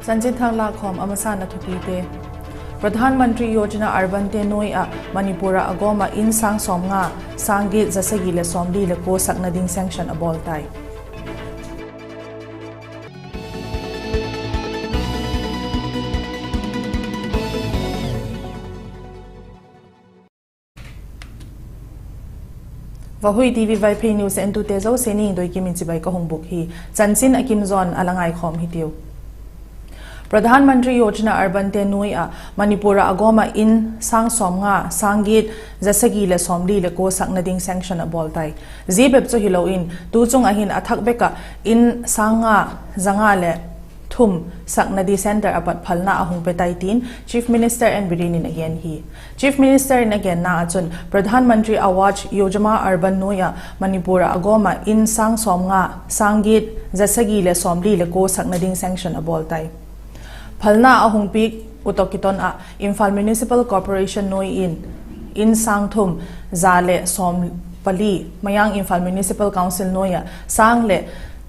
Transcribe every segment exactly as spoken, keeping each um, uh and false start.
Chanchinthak lâkkhawm a masana thupite. Pradhan Mantri Yojana Urban te nuai ah Manipur ah a gawm ah in sâng sawmnga, sâng giat, za sagi leh sawmli le kua sakna ding sanction a bawl tai. Vahui TV Vaiphei News entute zosia ni doi kim in chibai ka hung bûk hi. Chanchin a kim zaw'n a la ngaikhawm hitiu. Pradhan Mantri Yojana Urban te nuai ah Manipur ah a gawm ah in sâng sawmnga, sâng giat, za sagi leh sawmli le kua sakna ding sanction a bawl tai. Zia bep chu hilo in, tu chung ah hin a thak bek ah in sâng nga, za nga leh thum sakna di centre a pat phalna a hung pe tai tin Chief Minister N. Biren in a gen hi. Chief Minister in a genna ah chun Pradhan Mantri Awas Yojana Urban nuai ah Manipur ah a gawm ah in sâng sawmnga, sâng giat, za sagi leh sawmli le kua sakna ding sanction a bawl tai. Phalna a hung piak uh tawh kiton ah Imphal Municipal Corporation nuai in in sâng thum, za leh sawm pali, Mayang Imphal Municipal Council nuai ah sâng leh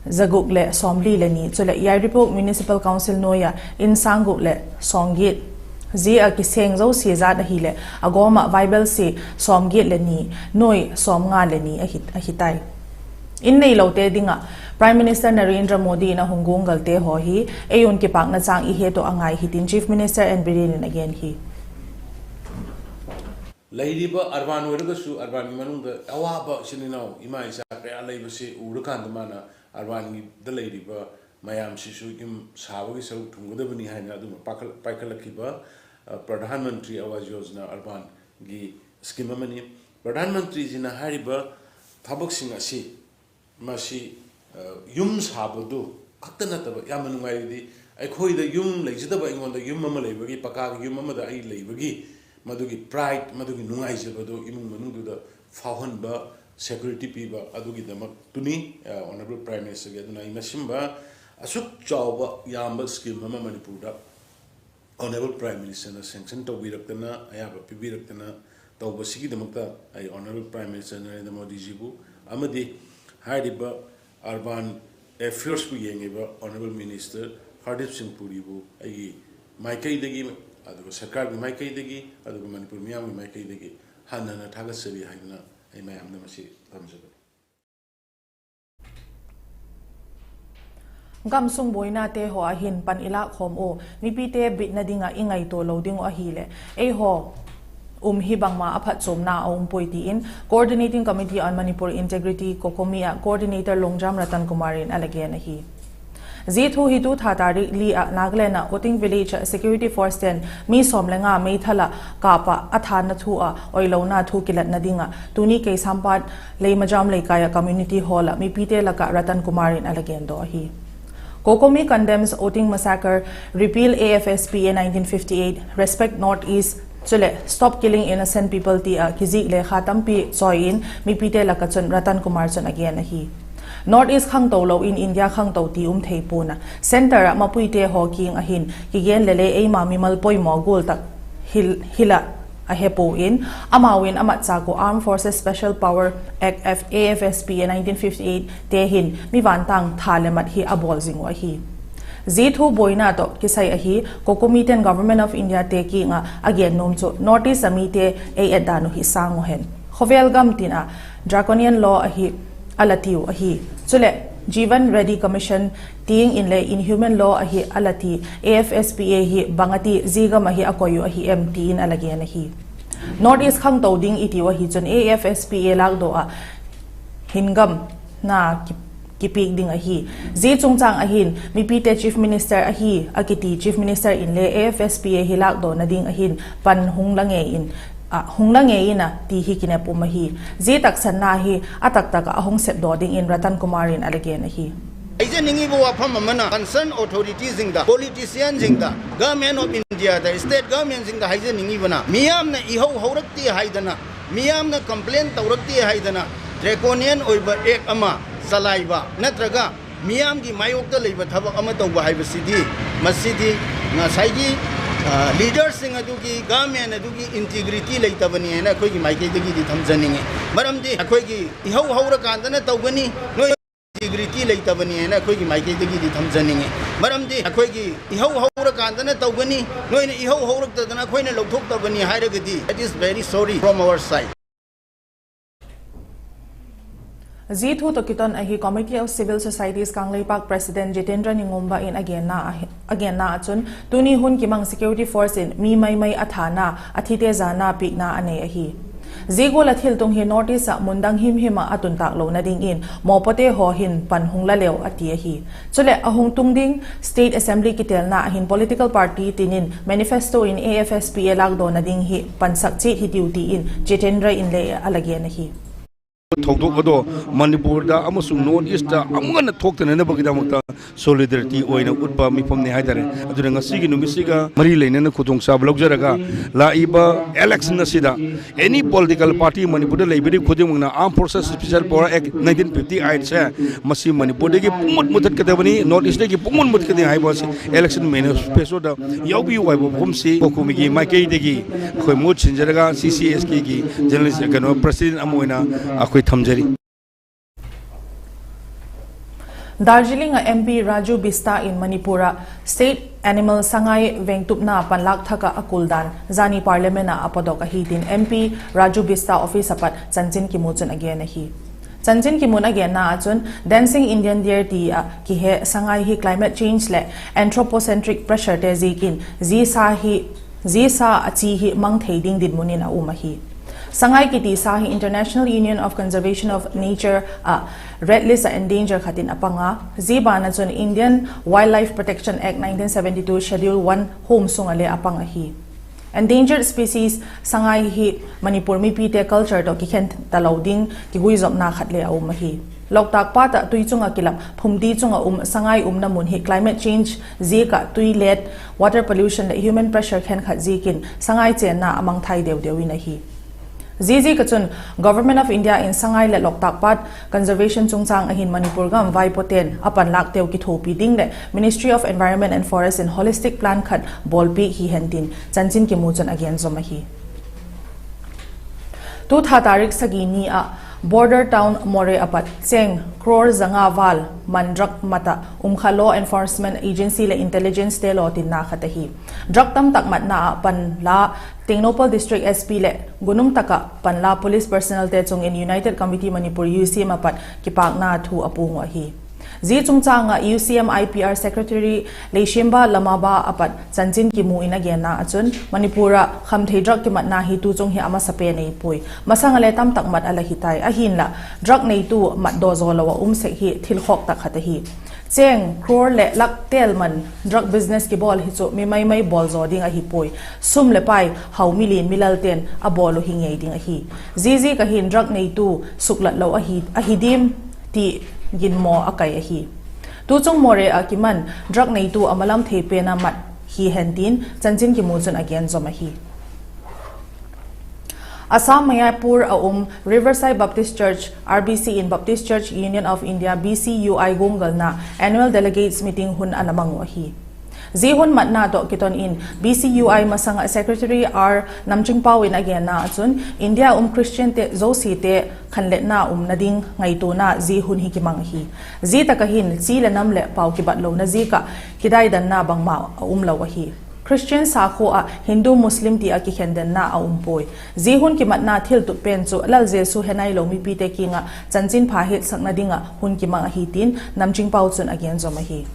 za guk leh sawmli le ni, chuleh Yairipok Municipal Council nuai ah in sâng guk leh sawmgiat, zia a kiseng zosia zat ahileh a gawm ah vaibelsia sawmgiat le ni, nuai sawmnga le ni ahi, ahi tai. In neilote ding ah Prime Minister Narendra Modi in a hung guanggalte haw hi ei un kipâkna chang i het uh a ngai hi tin Chief Minister N. Biren in a gen hi. ꯂꯩꯔꯤꯕ ꯑꯔꯕꯥꯟ ꯑꯣꯏꯔꯒꯁꯨ, ꯑꯔꯕꯥꯟꯒꯤ ꯃꯅꯨꯡꯗ ꯑꯋꯥꯕ ꯏꯆꯤꯟ ꯏꯅꯥꯎ, ꯏꯃꯥ ꯏꯆꯥ ꯀꯌꯥ ꯂꯩꯕꯁꯤ ꯎꯔꯀꯥꯟꯗ ꯃꯥꯅ ꯑꯔꯕꯥꯟꯒꯤꯗ ꯂꯩꯔꯤꯕ ꯃꯌꯥꯝꯁꯤꯁꯨ ꯌꯨꯝ ꯁꯥꯕꯒꯤ ꯁꯔꯨꯛ ꯊꯨꯡꯒꯗꯕꯅꯤ ꯍꯥꯏꯅ ꯑꯗꯨꯝ ꯄꯥꯏꯈꯠ-, ꯄꯥꯏꯈꯠꯂꯛꯈꯤꯕ, ꯑ, ꯄ꯭ꯔꯙꯥꯟ ꯃꯟꯇ꯭ꯔꯤ ꯑꯋꯥꯁ ꯌꯣꯖꯅꯥ ꯑꯔꯕꯥꯟꯒꯤ ꯁ꯭ꯀꯤꯝ ꯑꯃꯅꯤ꯫ ꯄ꯭ꯔꯙꯥꯟ ꯃꯟꯇ꯭ꯔꯤꯖꯤꯅ ꯍꯥꯏꯔꯤꯕ ꯊꯕꯛꯁꯤꯡ ꯑꯁꯤ ꯃꯁꯤ, ꯑ, ꯌꯨꯝ ꯁꯥꯕꯗꯨ ꯈꯛꯇ ꯅꯠꯇꯕ, ꯌꯥꯝꯅ ꯅꯨꯡꯉꯥꯏꯔꯤꯗꯤ, ꯑꯩꯈꯣꯏꯗ ꯌꯨꯝ ꯂꯩꯖꯗꯕ, ꯑꯩꯉꯣꯟꯗ ꯌꯨꯝ ꯑꯃ ꯂꯩꯕꯒꯤ, ꯄꯀꯥꯒꯤ ꯌꯨꯝ ꯑꯃꯗ ꯑꯩ ꯂꯩꯕꯒꯤ, ꯃꯗꯨꯒꯤ pride, ꯃꯗꯨꯒꯤ ꯅꯨꯡꯉꯥꯏꯖꯕꯗꯨ ꯏꯃꯨꯡ ꯃꯅꯨꯡꯗꯨꯗ ꯐꯥꯎꯍꯟꯕ, security ꯄꯤꯕ, ꯑꯗꯨꯒꯤꯗꯃꯛꯇꯨꯅꯤ, ꯑ, Honourable Prime Minister ꯒꯤ꯫ ꯑꯗꯨꯅ ꯑꯩ ꯃꯁꯤꯒꯨꯝꯕ ꯑꯁꯨꯛ ꯆꯥꯎꯕ ꯌꯥꯝꯕ ꯁ꯭ꯀꯤꯝ ꯑꯃ ꯃꯅꯤꯄꯨꯔꯗ Honourable Prime Minister ꯅ sanction ꯇꯧꯕꯤꯔꯛꯇꯅ, ꯑꯌꯥꯕ ꯄꯤꯕꯤꯔꯛꯇꯅ ꯇꯧꯕꯁꯤꯒꯤꯗꯃꯛꯇ ꯑꯩ Honourable Prime Minister ꯅꯔꯦꯟꯗ꯭ꯔ ꯃꯣꯗꯤꯖꯤꯕꯨ ꯑꯃꯗꯤ ꯍꯥꯏꯔꯤꯕ Urban Affairs ꯄꯨ ꯌꯦꯡꯉꯤꯕ Honourable Minister ꯍꯔꯗꯤꯞ ꯁꯤꯡ ꯄꯨꯔꯤꯕꯨ ꯑꯩꯒꯤ ꯃꯥꯏꯀꯩꯗꯒꯤ, ꯑꯗꯨꯒ ꯁꯔꯀꯥꯔꯒꯤ ꯃꯥꯏꯀꯩꯗꯒꯤ, ꯑꯗꯨꯒ ꯃꯅꯤꯄꯨꯔ ꯃꯤꯌꯥꯝꯒꯤ ꯃꯥꯏꯀꯩꯗꯒꯤ ꯍꯟꯅ ꯍꯟꯅ ꯊꯥꯒꯠꯆꯔꯤ ꯍꯥꯏꯗꯨꯅ ꯑꯩ ꯃꯌꯥꯝꯗ ꯃꯁꯤ ꯇꯝꯖꯕꯅꯤ꯫ Gamsung buainate haw ah hin pan i lâk khawm u, mipite bitna ding ah i ngaitua lo ding uh ahileh, eihaw um hi bangma a phatchuamna a um puai, ti in Coordinating Committee on Manipur Integrity, COCOMI ah Coordinator Longjam Ratan Kumar in a la gen ahi. Zia thu hi tu tha tarik li ah Nagaland ah Oting Village ah security force ten mi sawm le nga meithal ah kâp ah a thâna thu ah oilona thu kilatna ding ah tuni Keisampat Leimajam Leikai ah Community Hall ah mipite lak ah Ratan Kumar in a la gendawk ahi. COCOMI condemns Oting massacre, repeal A F S P A nineteen fifty-eight, respect North East, chuleh stop killing innocent people ti ah kizik lekha tampi chawi in mipite lak ah chun Ratan Kumar chun a gen ahi. North East khangto lo in India khangto ti um thei pua'n a, centre ah mapuite haw kiang ah hin kigen leh le eima mimal poimaw gual tak hi, hi la a he puau in, amau in a matchâk uh Armed Forces Special Power Act, A F S P A nineteen fifty-eight te hin mi vantâng tha leh mat hi a bawl zing uh ahi. Zia thu buaina tawh kisai ahi, COCOMI ten Government of India te kiang ah a gen nuam chu North East a mite ei et dan uh hi sâng uh hen, khawvel gam tin ah draconian law ahi a la tiu ahi. Chuleh Jeevan Reddy Commission tiang in le inhuman law ahi a la ti, A F S P A hi bang a ti, zia gam ahi a koi uh ahi em ti in a la gen ahi. North East khangto ding i tiu ahi chun A F S P A lâkdaw ah hin gamna ki, kipiak ding ahi. Zia chungchâng ah hin mipite Chief Minister ahi a kiti Chief Minister in le A F S P A hi lâkdawna ding ah hin pan hung la ngei in, a, hung la ngei in a ti hi kinep um ahi. Zia taksanna hi a taktak ah a hung sepdaw dingin Ratan Kumar in a la gen ahi. ꯍꯥꯏꯖꯅꯤꯡꯉꯤꯕ ꯋꯥꯐꯝ ꯑꯃꯅ, concerned authority ꯁꯤꯡꯗ, politician ꯁꯤꯡꯗ, Government of India ꯗ, state government ꯁꯤꯡꯗ ꯍꯥꯏꯖꯅꯤꯡꯉꯤꯕꯅ, ꯃꯤꯌꯥꯝꯅ ꯏꯍꯧ ꯍꯧꯔꯛꯇꯦ ꯍꯥꯏꯗꯅ, ꯃꯤꯌꯥꯝꯅ complain ꯇꯧꯔꯛꯇꯦ ꯍꯥꯏꯗꯅ draconian ꯑꯣꯏꯕ act ꯑꯃ ꯆꯂꯥꯏꯕ ꯅꯠꯇ꯭ꯔꯒ ꯃꯤꯌꯥꯝꯒꯤ ꯃꯥꯌꯣꯛꯇ ꯂꯩꯕ ꯊꯕꯛ ꯑꯃ ꯇꯧꯕ ꯍꯥꯏꯕꯁꯤꯗꯤ, ꯃꯁꯤꯗꯤ ꯉꯁꯥꯏꯒꯤ, ꯑ, leader ꯁꯤꯡ ꯑꯗꯨꯒꯤ, government ꯑꯗꯨꯒꯤ integrity ꯂꯩꯇꯕꯅꯤ ꯍꯥꯏꯅ ꯑꯩꯈꯣꯏꯒꯤ ꯃꯥꯏꯀꯩꯗꯒꯤꯗꯤ ꯊꯝꯖꯅꯤꯡꯉꯤ꯫ ꯃꯔꯝꯗꯤ ꯑꯩꯈꯣꯏꯒꯤ ꯏꯍꯧ ꯍꯧꯔꯀꯥꯟꯗꯅ ꯇꯧꯒꯅꯤ, ꯅꯣꯏ integrity ꯂꯩꯇꯕꯅꯤ ꯍꯥꯏꯅ ꯑꯩꯈꯣꯏꯒꯤ ꯃꯥꯏꯀꯩꯗꯒꯤꯗꯤ ꯊꯝꯖꯅꯤꯡꯉꯤ꯫ ꯃꯔꯝꯗꯤ ꯑꯩꯈꯣꯏꯒꯤ ꯏꯍꯧ ꯍꯧꯔꯀꯥꯟꯗꯅ ꯇꯧꯒꯅꯤ, ꯅꯣꯏꯅ ꯏꯍꯧ ꯍꯧꯔꯛꯇꯗꯅ ꯑꯩꯈꯣꯏꯅ ꯂꯧꯊꯣꯛꯇꯕꯅꯤ ꯍꯥꯏꯔꯒꯗꯤ, that is very sorry from our side. Zia thu tawh kiton ahi Committee of Civil Societies Kangleipak President Jitendra Ningumba in a genna ah chun, tuni hun kimang security force in mi maimai a thana, a thite zana piakna a nei ahi. Zia gual a thiltung hi North East ah mundang himhim ah a tuntâk lona dingin mawpawte haw hin pan hung la leu a ti ahi. Chuleh a hung tung ding State Assembly kitelna ah hin political party tin in manifesto in A F S P A lâkdawna ding hi pansak chiat hitiu ti in Jitendra in le a la gen ahi. ꯊꯧꯗꯣꯛ ꯑꯗꯣ ꯃꯅꯤꯄꯨꯔꯗ ꯑꯃꯁꯨꯡ North East ꯑꯃꯨꯛ ꯍꯟꯅ ꯊꯣꯛꯇꯅꯅꯕꯒꯤꯗꯃꯛꯇ solidarity ꯑꯣꯏꯅ ꯎꯠꯄ ꯃꯤꯐꯝꯅꯤ ꯍꯥꯏꯇꯥꯔꯦ꯫ ꯑꯗꯨꯅ ꯉꯁꯤꯒꯤ ꯅꯨꯃꯤꯠꯁꯤꯒ ꯃꯔꯤ ꯂꯩꯅꯅ ꯈꯨꯗꯣꯡꯆꯥꯕ ꯂꯧꯖꯔꯒ ꯂꯥꯛꯏꯕ election ꯑꯁꯤꯗ any political party ꯃꯅꯤꯄꯨꯔꯗ ꯂꯩꯕꯤꯔꯤꯕ ꯈꯨꯗꯤꯡꯃꯛꯅ Armed Forces Special Power Act nineteen fifty eight ꯁꯦ ꯃꯁꯤ ꯃꯅꯤꯄꯨꯔꯗꯒꯤ ꯄꯨꯡꯃꯨꯠ ꯃꯨꯊꯠꯀꯗꯕꯅꯤ, North East ꯇꯒꯤ ꯄꯨꯡꯃꯨꯠ ꯃꯨꯊꯠꯀꯅꯤ ꯍꯥꯏꯕ ꯑꯁꯤ election manifestoꯗ ꯌꯥꯎꯕꯤꯌꯨ ꯍꯥꯏꯕ ꯋꯥꯐꯝꯁꯤ ꯀꯣꯀꯨꯃꯤꯒꯤ ꯃꯥꯏꯀꯩꯗꯒꯤ ꯑꯩꯈꯣꯏ ꯃꯍꯨꯠ ꯁꯤꯟꯖꯔꯒ C C S Kꯒꯤ general, ꯀꯩꯅꯣ, president ꯑꯃ ꯑꯣꯏꯅ ꯑꯩꯈꯣꯏ ꯊꯝꯖꯔꯤ꯫ Darjeeling ah M P Raju Bista in Manipur ah state animal sangai vengtupna panlâk thak ah a kuldan zani Parliament ah a pawtdok ahi tin M P Raju Bista office ah pat chanchin kimu chun a gen ahi. Chanchin kimun a genna ah chun Dancing Indian Deer ti ah kihe sangai hi climate change leh anthropocentric pressurete ziakin zia sa a chi hi mang thei ding dinmun in a um ahi. Sangai kiti sa hi International Union of Conservation of Nature ah red list ah endanger khat in a pang a, zia ban ah chun Indian Wildlife Protection Act nineteen seventy two Schedule one huam sung ah le a pang ahi. Endangered species sangai hi Manipur mipite culture tawh kikhen talo ding kiguizopna khat le a um ahi. Loktak pat ah tui chung ah kilap phumdi chung ah um sangai umna mun hi climate change ziak ah tui let, water pollution leh human pressure khenkhat ziakin sangai chênna a mangthai deu deu in ahi. Zia ziak ah chun Government of India in sangai leh loktak pat conservation chungchâng ah hin Manipur gam vaipawten a panlâkteu kithuapi ding leh Ministry of Environment and Forest in holistic plan khat bawlpiak hi hen tin chanchin kimu chun a gen zom ahi. Tu tha tarik sagi ni ah border town Moreh ah pat chêng crore zanga vâl man drug mat ah um kha law enforcement agency leh intelligencete lawtinna khat ahi. Drug tamtak matna ah panla Tengnoupal District S P leh gunum tak ah panla police personnel te chung in United Committee Manipur, U C M ah pat kipâkna thu a puang uh ahi. Zia chungchâng ah U C M I P R Secretary Leishemba Lamaba ah pat chanchin kimu in a genna ah chun Manipur ah khamthei drug kimatna hi tu chung hi a masapen ei puai. Masang ah le tamtak mat a la hi tai. Ahinla drug neitu matdaw zaw lo ah um sek hi thil khawk tak khat ahi. Chêng crore leh lakh tel man drug business kibawl hi chu mi maimai bawl zaw ding ahi puai. Sum leh pai hau mi lian mi lalte'n a bawl uh hi ngei ding ahi. Zia ziak ah hin drug neitu suklat lo ahi diam ti ginmaw a kai ahi. Tu chung Moreh ah kiman drug neitu a malam thei pen a mat hi hen tin chanchin kimu chun a gen zom ahi. Assam Mayapur a um Riverside Baptist Church, R B C in Baptist Church Union of India, B C U I guanggalna annual delegates meeting hun a la mang uh ahi. Zia hun matna tawh kiton in B C U I masang ah Secretary R Namchingpau in a genna ah chun India um Christiante zosiate khanletna umna ding ngaituana zia hun hi kimang ahi. Zia tak ah hin chi leh nam leh pau kibat lona ziak ah kidaidanna bangma a um lo ahi. Christian sakhua ah Hindu Muslim ti ah kikhendenna a um puai. Zia hun kimatna thiltup pen chu Lal Jesu he nailo mipite kiang ah chanchinpha hetsakna ding ah hun kimang ahi tin Namchingpau chun a gen zom ahi.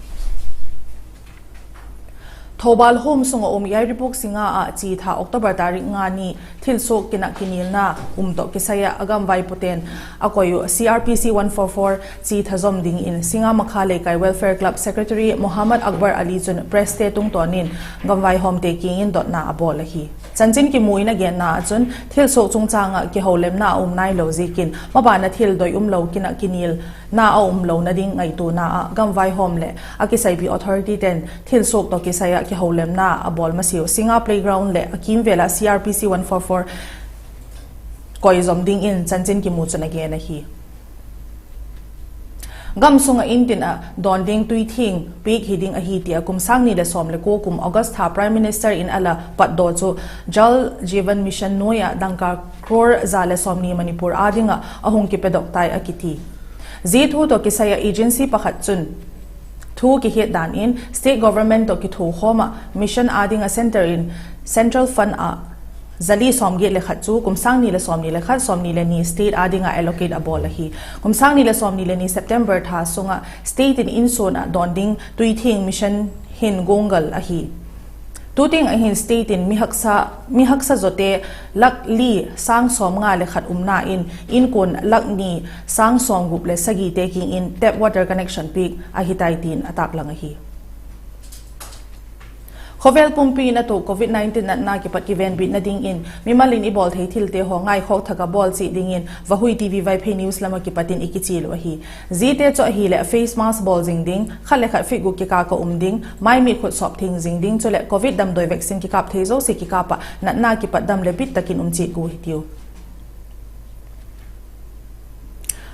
Thoubal huam sung ah um Yairipok Singa ah chi tha October tarik nga ni thilsuak kinak kinilna um tawh kisai ah a gam vaipawten a koi uh C R P C one four four chi tha zom dingin Singa Makha Leikai Welfare Club Secretary Mohammad Akbar Ali chun presste tungtawn in gamvaihawmte kiang in dotna a bawl ahi. Chanchin kimu in a genna ah chun thilsuak chungchâng ah kihoulemna a um nailo ziakin maban ah thil doi umlo kinak kinilna a um lona ding ngaituana ah gamvaihawm leh a kisaipi authorityte'n thilsuak tawh kisai ah kihoulemna a bawl masiau Singa playground leh a kimvel ah C R P C one four four koi zom dingin chanchin kimu chun a gen ahi. Gam sung ah intin ah dawn ding tui thiang piak hi ding ahi ti ah kum sâng ni leh sawm leh kua kum August tha Prime Minister in a la patdaw chu Jal Jeevan Mission nuai ah dangka crore za leh sawmni Manipur â ding ah a hung kipedok tai a kiti. Zia thu tawh kisai ah agency pakhat chun Thu kihiat dan in state government tawh kithukhawm ah mission â ding ah centre in central fund ah zali sawmgiat le khat chu kum sâng ni le sawmni le khat, sawmni le ni state â ding ah allocate a bawl ahi. Kum sâng ni le sawmni le ni September tha sung ah state in insuan ah dawn ding Tuithiang mission hin guanggal ahi. Tu tiang ah hin state in mi haksa zawte lak li sâng sawmnga le khat umna in inkuan lak ni sâng sawmgup leh sagite kiang in tap water connection piak ahi tai tin a tâklang ahi. Khawvel pumpi in a tuak Covid nineteen natna kipat kivenbitna dingin mimal in i bawl thei thilte haw ngaikhawk thak ah bawl chiat dingin Vahui TV Vaiphei News lam ah kipat in i kichial uh ahi. Ziate chu ahileh face mask bawl zing ding, khat le khat feet guk kikâl ah um ding, mai mit khut sawp thiang zing ding, chuleh Covid damdawi vaccine kikâp thei zosia kikâp ah natna kipat dam leh bit tak in um chiat gua hitiu.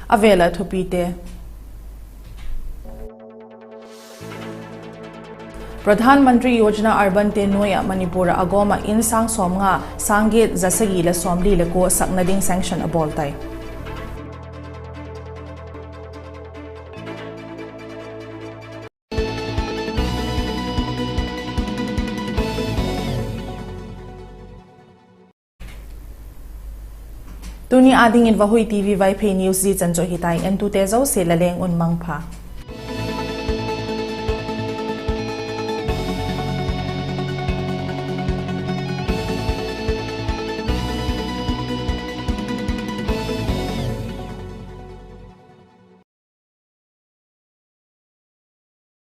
A vêl ah thupite. Pradhan Mantri Yojana Urban te nuai ah Manipur ah a gawm ah in sâng sawmnga, sâng giat, za sagi leh sawmli le kua sakna ding sanction a bawl tai. Tuni â dingin Vahui TV Vaiphei News zia chan chu ahi tai, entute zosia la leng un mangpha.